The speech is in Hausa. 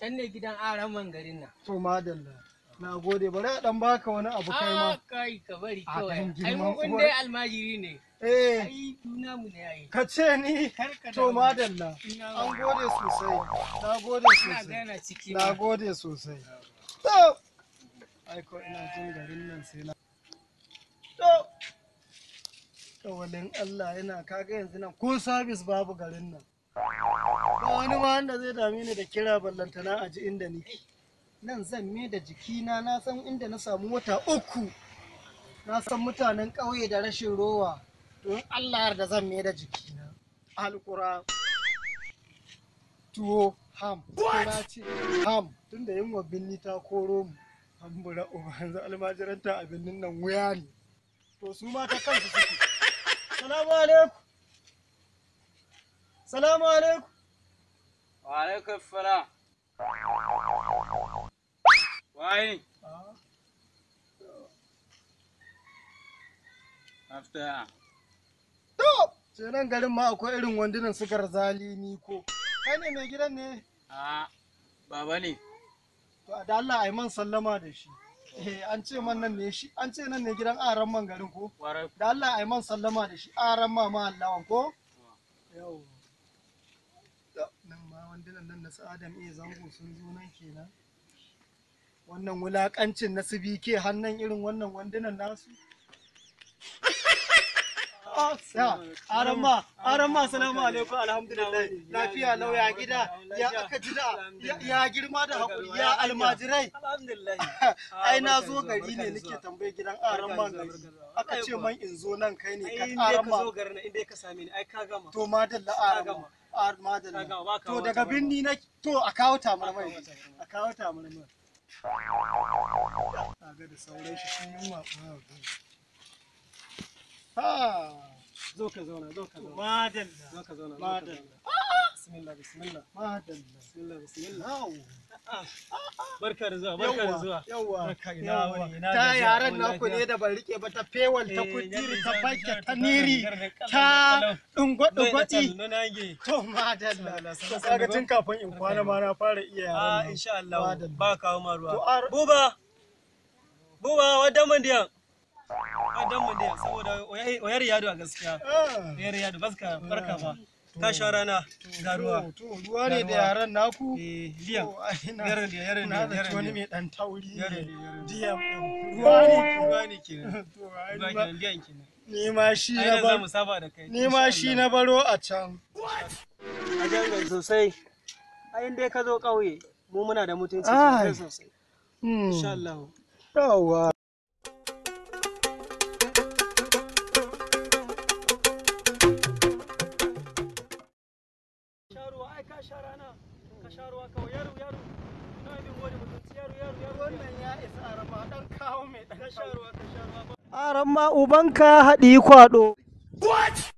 Can ne gidan aran garin nan. To madalla. Na gode, bari a dan baka wani abu kai ma. Ah, kai ka bari A kawai. dan Ai girman mun uwar- dai almajiri ne. Eh, Ai juna mu ne ai. ka ce ni. Kar ka To damu. madalla. Ina An gode sosai. Na gode ina ga sosai. yana ciki. Na ma. gode sosai. To, ai ko ina jin garin nan sai na. To, kawalin Allah yana kaga yanzu nan ko sabis babu garin nan. Ba wani ma wanda zai dame ni da kira ballantana a ji inda nake. Nan zan me da jikina, na san inda na samu wata 3. Na san mutanen ƙauye da rashin rowa. To in Allah yarda zan me da jikina. Alƙura. Tuwo ham. Kura ce ham. Tunda yunwa binni ta koro mu. An bura uba yanzu almajiranta a binnin nan wuya ne. To su ma ta kansu suke. Salamu alaikum. Salamu alaikum. Wa alaikum salam. Waye? After. To, sai nan garin ma akwai irin wandunan su garzali ni ko. Kai ne mai gidan ne? A baba ne. To da Allah ai man sallama da shi. Eh, an ce man nan ne shi, an ce nan ne gidan aran man garin ko? Warai. Da Allah ai man sallama da shi, aran ma ma Allawan ko? Yau. To, nan ma wandunan nan na su Adam iya zango sun zo nan kenan. Wannan wulakancin na su BK hannan irin wannan wandunan nasu. Ya, aran ma, salamu alaikum, alhamdulillah. Lafiya lau, ya gida, ya aka ji da, ya girma da haƙuri, ya almajirai. Alhamdulillah. Ai na zo gari ne nake tambaye gidan aran man gari. Aka ce man in zo nan kai ne Ai ka in dai aran ka ma. zo garin nan, in dai ka same ni, ai ka gama. To madalla aran ma. Ka Madalla. gama, ba ka To wata daga ba. binni na to a kawo tamarmai. Ba kawo tabarmai. A kawo tamarmai. Kaga da sauran shi shi yunwa. Ha. Zo ka zauna, zo ka zauna. Madalla. Zo ka zauna, zo ka Madalla. zauna. Bismillah, bismillah. Madalla. Bismillah, bismillah. Yau. Barka da zuwa, barka da zuwa. Yawwa. Barka, ina Yawwa. wuni, ina Ta gajiya, yaran wuni naku lafiya. ne da ban rike ba, ta fewal, ta Eh, kudiri, ta jar- bakke, jar- ta jar- niri, jar- jar- ta kalau. dungwaɗi. Nunage. To madalla. Sallah, To sallah, kaga sallah. tun kafin in kwana ma na fara iya yaran Ah, nan. insha Allah. Madalla. Ba kawo ma ruwa. To, Buba. Buba, wadan mun diyan. Wadan mun diyan saboda oyar yado a gaskiya. Ah. Oyar yado baska barka ba. Ka sha rana ga ruwa. To ruwa ne da Ga ruwa. yaran naku. Eh, liyan. To, ai, na- Yaran diyan, yaran na diyan, zaci yaran wani diyan. mai ɗan tauri ne. Yaran diyan, yaran diyan. Diyan ɗin. Ruwa ne. Ruwa ne kenan. To, ai, Ruwa ni ma- kenan, liyan kenan. Ni ma shi Ai na nan za bar. mu saba da kai. Ni ma shi na baro a can. A jangal sosai. Ai in dai ka zo ƙauye, mu muna da mutunci Ai. sosai sosai. Hmm. Insha Allah. Yawwa. Sha ruwa, ai ka sha rana. Ka sha ruwa kawai yaro yaro. Ina bin wani mutunci yaro yaro yaro. Wannan ya isa arama dan kawo mai dan Ka sha ruwa, ka sha ruwa. Aran ma ubanka haɗi kwaɗo. What?